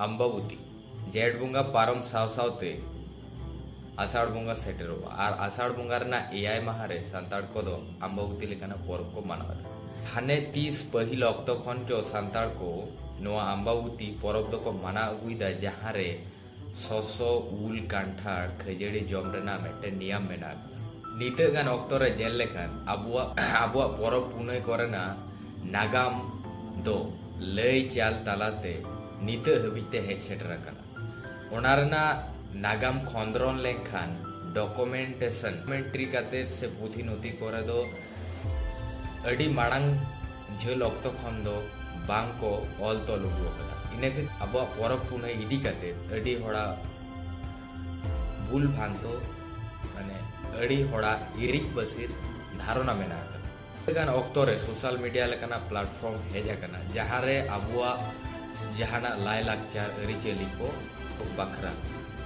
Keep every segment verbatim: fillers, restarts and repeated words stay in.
ᱟᱢᱵᱟᱵᱚᱛᱤ᱾ ᱡᱷᱮᱸᱴ ᱵᱚᱸᱜᱟ ᱯᱟᱨᱚᱢ ᱥᱟᱶ ᱥᱟᱶᱛᱮ ᱟᱥᱟᱲ ᱵᱚᱸᱜᱟ ᱥᱮᱴᱮᱨᱚᱜᱼᱟ ᱟᱨ ᱟᱥᱟᱲ ᱵᱚᱸᱜᱟ ᱨᱮᱱᱟᱜ ᱮᱭᱟᱭ ᱢᱟᱦᱟ ᱨᱮ ᱥᱟᱱᱛᱟᱲ ᱠᱚᱫᱚ ᱟᱢᱵᱟᱵᱚᱛᱤ ᱞᱮᱠᱟᱱᱟᱜ ᱯᱚᱨᱚᱵᱽ ᱠᱚ ᱢᱟᱱᱟᱣ ᱮᱫᱟ᱾ ᱦᱟᱱᱮ ᱛᱤᱥ ᱯᱟᱹᱦᱤᱞ ᱚᱠᱛᱚ ᱠᱷᱚᱱ ᱪᱚ ᱥᱟᱱᱛᱟᱲ ᱠᱚ ᱱᱚᱣᱟ ᱟᱢᱵᱟᱵᱚᱛᱤ ᱯᱚᱨᱚᱵᱽ ᱫᱚᱠᱚ ᱢᱟᱱᱟᱣ ᱟᱹᱜᱩᱭᱮᱫᱟ, ᱡᱟᱦᱟᱸ ᱨᱮ ᱥᱚᱥᱚ, ᱩᱞ, ᱠᱟᱱᱴᱷᱟᱲ, ᱠᱷᱟᱹᱡᱟᱹᱲᱤ ᱡᱚᱢ ᱨᱮᱱᱟᱜ ᱢᱤᱫᱴᱮᱱ ᱱᱤᱭᱚᱢ ᱢᱮᱱᱟᱜ ᱟᱠᱟᱫᱟ᱾ ᱱᱤᱛᱚᱜ ᱜᱟᱱ ᱚᱠᱛᱚ ᱨᱮ ᱧᱮᱞ ᱞᱮᱠᱷᱟᱱ ᱟᱵᱚᱣᱟᱜ, ᱟᱵᱚᱣᱟᱜ ᱯᱚᱨᱚᱵᱽ ᱯᱩᱱᱟᱹᱭ ᱠᱚᱨᱮᱱᱟᱜ ᱱᱟᱜᱟᱢ ᱫᱚ ᱞᱟᱹᱭ ᱪᱟᱞ ᱛᱟᱞᱟᱛᱮ ᱱᱤᱛᱚᱜ ᱦᱟᱹᱵᱤᱡ ᱛᱮ ᱦᱮᱡ ᱥᱮᱴᱮᱨ ᱟᱠᱟᱱᱟ᱾ ᱚᱱᱟ ᱨᱮᱱᱟᱜ ᱱᱟᱜᱟᱢ ᱠᱷᱚᱸᱫᱽᱨᱚᱱ ᱞᱮᱱᱠᱷᱟᱱ ᱰᱚᱠᱩᱢᱮᱱᱴᱮᱥᱚᱱ, ᱰᱚᱠᱩᱢᱮᱱᱴᱨᱤ ᱠᱟᱛᱮ ᱥᱮ ᱯᱩᱛᱷᱤ ᱱᱚᱛᱷᱤ ᱠᱚᱨᱮ ᱫᱚ ᱟᱹᱰᱤ ᱢᱟᱲᱟᱝ ᱡᱷᱟᱹᱞ ᱚᱠᱛᱚ ᱠᱷᱚᱱ ᱫᱚ ᱵᱟᱝ ᱠᱚ ᱚᱞ ᱛᱚᱞ ᱩᱰᱩ ᱟᱠᱟᱫᱟ᱾ ᱤᱱᱟᱹ ᱠᱷᱟᱹᱛᱤᱨ ᱟᱵᱚᱣᱟᱜ ᱯᱚᱨᱚᱵᱽ ᱯᱩᱱᱟᱹᱭ ᱤᱫᱤ ᱠᱟᱛᱮ ᱟᱹᱰᱤ ᱦᱚᱲᱟᱜ ᱵᱷᱩᱞ ᱵᱷᱟᱱᱛᱚ, ᱢᱟᱱᱮ ᱟᱹᱰᱤ ᱦᱚᱲᱟᱜ ᱦᱤᱨᱤᱡ ᱯᱟᱹᱥᱤᱨ ᱫᱷᱟᱨᱚᱱᱟ ᱢᱮᱱᱟᱜ ᱟᱠᱟᱫᱟ᱾ ᱟᱹᱰᱤᱜᱟᱱ ᱚᱠᱛᱚ ᱨᱮ ᱥᱳᱥᱟᱞ ᱢᱤᱰᱤᱭᱟ ᱞᱮᱠᱟᱱᱟᱜ ᱯᱞᱟᱴᱯᱷᱚᱨᱢ ᱦᱮᱡ ᱟᱠᱟᱱᱟ, ᱡᱟᱦᱟᱸ ᱨᱮ ᱟᱵᱚᱣᱟᱜ ᱡᱟᱦᱟᱱᱟᱜ ᱞᱟᱭᱼᱞᱟᱠᱪᱟᱨ ᱟᱹᱨᱤᱪᱟᱹᱞᱤ ᱠᱚ ᱵᱟᱠᱷᱨᱟ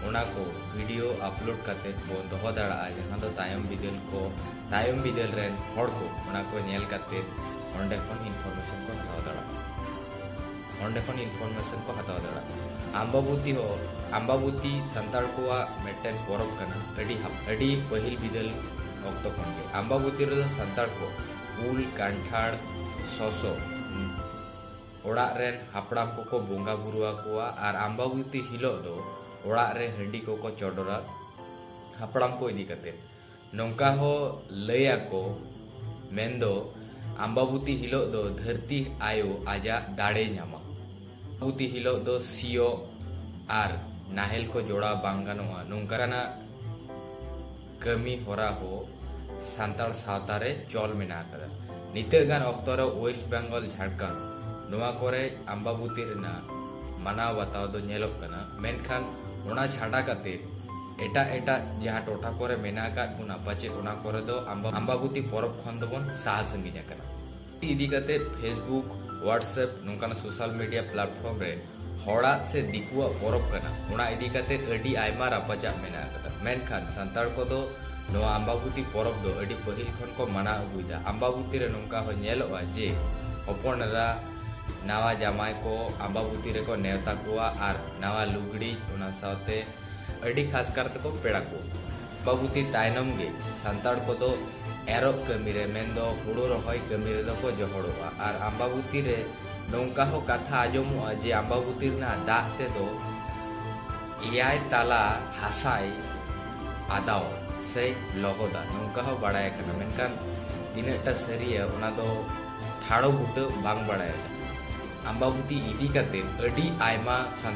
ᱚᱱᱟ ᱠᱚ ᱵᱷᱤᱰᱤᱭᱳ ᱟᱯᱞᱳᱰ ᱠᱟᱛᱮ ᱵᱚᱱ ᱫᱚᱦᱚ ᱫᱟᱲᱮᱭᱟᱜᱼᱟ, ᱡᱟᱦᱟᱸ ᱫᱚ ᱛᱟᱭᱚᱢ ᱵᱤᱫᱟᱹᱞ ᱠᱚ, ᱛᱟᱭᱚᱢ ᱵᱤᱫᱟᱹᱞ ᱨᱮᱱ ᱦᱚᱲ ᱠᱚ ᱚᱱᱟ ᱠᱚ ᱧᱮᱞ ᱠᱟᱛᱮ ᱚᱸᱰᱮ ᱠᱷᱚᱱ ᱤᱱᱯᱷᱚᱨᱢᱮᱥᱚᱱ ᱠᱚ ᱦᱟᱛᱟᱣ ᱫᱟᱲᱮᱭᱟᱜᱼᱟ᱾ ᱚᱸᱰᱮ ᱠᱷᱚᱱ ᱤᱱᱯᱷᱚᱨᱢᱮᱥᱚᱱ ᱠᱚ ᱦᱟᱛᱟᱣ ᱫᱟᱲᱮᱭᱟᱜᱼᱟ᱾ ᱟᱢᱵᱟᱵᱚᱛᱤ ᱦᱚᱸ, ᱟᱢᱵᱟᱵᱚᱛᱤ ᱥᱟᱱᱛᱟᱲ ᱠᱚᱣᱟᱜ ᱢᱤᱫᱴᱮᱱ ᱯᱚᱨᱚᱵᱽ ᱠᱟᱱᱟ, ᱟᱹᱰᱤ ᱦᱟᱯ-, ᱟᱹᱰᱤ ᱯᱟᱹᱦᱤᱞ ᱵᱤᱫᱟᱹᱞ ᱚᱠᱛᱚ ᱠᱷᱚᱱ ᱜᱮ᱾ ᱟᱢᱵᱟᱵᱚᱛᱤ ᱨᱮᱫᱚ ᱥᱟᱱᱛᱟᱲ ᱠᱚ ᱩᱞ, ᱠᱟᱱᱴᱷᱟᱲ, ᱥᱚᱥᱚ, ᱚᱲᱟᱜ ᱨᱮᱱ ᱦᱟᱯᱲᱟᱢ ᱠᱚᱠᱚ ᱵᱚᱸᱜᱟ ᱵᱩᱨᱩ ᱟᱠᱚᱣᱟ ᱟᱨ ᱟᱢᱵᱟᱵᱚᱛᱤ ᱦᱤᱞᱳᱜ ᱫᱚ ᱚᱲᱟᱜ ᱨᱮ ᱦᱟᱺᱰᱤ ᱠᱚᱠᱚ ᱪᱚᱰᱚᱨᱟ ᱦᱟᱯᱲᱟᱢ ᱠᱚ ᱤᱫᱤ ᱠᱟᱛᱮ᱾ ᱱᱚᱝᱠᱟ ᱦᱚᱸ ᱞᱟᱹᱭ ᱟᱠᱚ, ᱢᱮᱱᱫᱚ ᱟᱢᱵᱟᱵᱚᱛᱤ ᱦᱤᱞᱳᱜ ᱫᱚ ᱫᱷᱟᱹᱨᱛᱤ ᱟᱭᱳ ᱟᱡᱟᱜ ᱫᱟᱲᱮ ᱧᱟᱢᱟ᱾ ᱟᱢᱵᱟᱵᱚᱛᱤ ᱦᱤᱞᱳᱜ ᱫᱚ ᱥᱤᱭᱳᱜ ᱟᱨ ᱱᱟᱦᱮᱞ ᱠᱚ ᱡᱚᱲᱟᱣ ᱵᱟᱝ ᱜᱟᱱᱚᱜᱼᱟ, ᱱᱚᱝᱠᱟᱱᱟᱜ ᱠᱟᱹᱢᱤ ᱦᱚᱨᱟ ᱦᱚᱸ ᱥᱟᱱᱛᱟᱲ ᱥᱟᱶᱛᱟ ᱨᱮ ᱪᱚᱞ ᱢᱮᱱᱟᱜ ᱟᱠᱟᱫᱟ᱾ ᱱᱤᱛᱚᱜ ᱜᱟᱱ ᱚᱠᱛᱚ ᱨᱮ ᱳᱭᱮᱥᱴ ᱵᱮᱝᱜᱚᱞ, ᱡᱷᱟᱲᱠᱷᱚᱸᱰ, ᱱᱚᱣᱟ ᱠᱚᱨᱮ ᱟᱢᱵᱟᱵᱚᱛᱤ ᱨᱮᱱᱟᱜ ᱢᱟᱱᱟᱣ ᱵᱟᱛᱟᱣ ᱫᱚ ᱧᱮᱞᱚᱜ ᱠᱟᱱᱟ, ᱢᱮᱱᱠᱷᱟᱱ ᱚᱱᱟ ᱪᱷᱟᱰᱟ ᱠᱟᱛᱮ ᱮᱴᱟᱜ ᱮᱴᱟᱜ ᱡᱟᱦᱟᱸ ᱴᱚᱴᱷᱟ ᱠᱚᱨᱮ ᱢᱮᱱᱟᱜ ᱟᱠᱟᱫ ᱵᱚᱱᱟ, ᱯᱟᱪᱮᱫ ᱚᱱᱟ ᱠᱚᱨᱮ ᱫᱚ ᱟᱢᱵᱟ-, ᱟᱢᱵᱟᱵᱚᱛᱤ ᱯᱚᱨᱚᱵᱽ ᱠᱷᱚᱱ ᱫᱚᱵᱚᱱ ᱥᱟᱦᱟ ᱥᱟᱺᱜᱤᱧ ᱟᱠᱟᱱᱟ᱾ ᱤᱫᱤ ᱠᱟᱛᱮ Facebook, WhatsApp ᱱᱚᱝᱠᱟᱱᱟᱜ ᱥᱳᱥᱟᱞ ᱢᱤᱰᱤᱭᱟ ᱯᱞᱟᱴᱯᱷᱚᱨᱢ ᱨᱮ ᱦᱚᱲᱟᱜ ᱥᱮ ᱫᱤᱠᱩᱣᱟᱜ ᱯᱚᱨᱚᱵᱽ ᱠᱟᱱᱟ, ᱚᱱᱟ ᱤᱫᱤ ᱠᱟᱛᱮ ᱟᱹᱰᱤ ᱟᱭᱢᱟ ᱨᱟᱯᱟᱪᱟᱜ ᱢᱮᱱᱟᱜ ᱟᱠᱟᱫᱟ᱾ ᱢᱮᱱᱠᱷᱟᱱ ᱥᱟᱱᱛᱟᱲ ᱠᱚᱫᱚ ᱱᱚᱣᱟ ᱟᱢᱵᱟᱵᱚᱛᱤ ᱯᱚᱨᱚᱵᱽ ᱫᱚ ᱟᱹᱰᱤ ᱯᱟᱹᱦᱤᱞ ᱠᱷᱚᱱ ᱠᱚ ᱢᱟᱱᱟᱣ ᱟᱹᱜᱩᱭᱮᱫᱟ᱾ ᱟᱢᱵᱟᱵᱚᱛᱤ ᱨᱮ ᱱᱚᱝᱠᱟ ᱦᱚᱸ ᱧᱮᱞᱚᱜᱼᱟ ᱡᱮ ᱦᱚᱯᱚᱱ ᱮᱨᱟ ᱱᱟᱣᱟ ᱡᱟᱢᱟᱭ ᱠᱚ ᱟᱢᱵᱟᱵᱩᱛᱤ ᱨᱮᱠᱚ ᱱᱮᱣᱛᱟ ᱠᱚᱣᱟ ᱟᱨ ᱱᱟᱣᱟ ᱞᱩᱜᱽᱲᱤᱡ, ᱚᱱᱟ ᱥᱟᱶᱛᱮ ᱟᱹᱰᱤ ᱠᱷᱟᱥ ᱠᱟᱨ ᱛᱮᱠᱚ ᱯᱮᱲᱟ ᱠᱚᱣᱟ᱾ ᱟᱢᱵᱟᱵᱩᱛᱤ ᱛᱟᱭᱱᱚᱢ ᱜᱮ ᱥᱟᱱᱛᱟᱲ ᱠᱚᱫᱚ ᱮᱨᱚᱜ ᱠᱟᱹᱢᱤ ᱨᱮ, ᱢᱮᱱᱫᱚ ᱦᱩᱲᱩ ᱨᱚᱦᱚᱭ ᱠᱟᱹᱢᱤ ᱨᱮᱫᱚ ᱠᱚ ᱡᱚᱦᱚᱲᱚᱜᱼᱟ᱾ ᱟᱨ ᱟᱢᱵᱟᱵᱩᱛᱤ ᱨᱮ ᱱᱚᱝᱠᱟ ᱦᱚᱸ ᱠᱟᱛᱷᱟ ᱟᱸᱡᱚᱢᱚᱜᱼᱟ ᱡᱮ ᱟᱢᱵᱟᱵᱩᱛᱤ ᱨᱮᱱᱟᱜ ᱫᱟᱜ ᱛᱮᱫᱚ ᱮᱭᱟᱭ ᱛᱟᱞᱟ ᱦᱟᱥᱟᱭ ᱟᱫᱟᱣᱟ ᱥᱮ ᱞᱚᱦᱚᱫᱟ, ᱱᱚᱝᱠᱟ ᱦᱚᱸ ᱵᱟᱲᱟᱭ ᱟᱠᱟᱱᱟ᱾ ᱢᱮᱱᱠᱷᱟᱱ ᱛᱤᱱᱟᱹᱜ ᱴᱟ ᱥᱟᱹᱨᱤᱭᱟ, ᱚᱱᱟ ᱫᱚ ᱴᱷᱟᱲᱚ ᱵᱩᱴᱟᱹ ᱵᱟᱝ ᱵᱟᱲᱟᱭ ᱟᱠᱟᱱᱟ᱾ ᱟᱢᱵᱟᱵᱩᱛᱤ ᱤᱫᱤ ᱠᱟᱛᱮ ᱟᱹᱰᱤ ᱟᱭᱢᱟ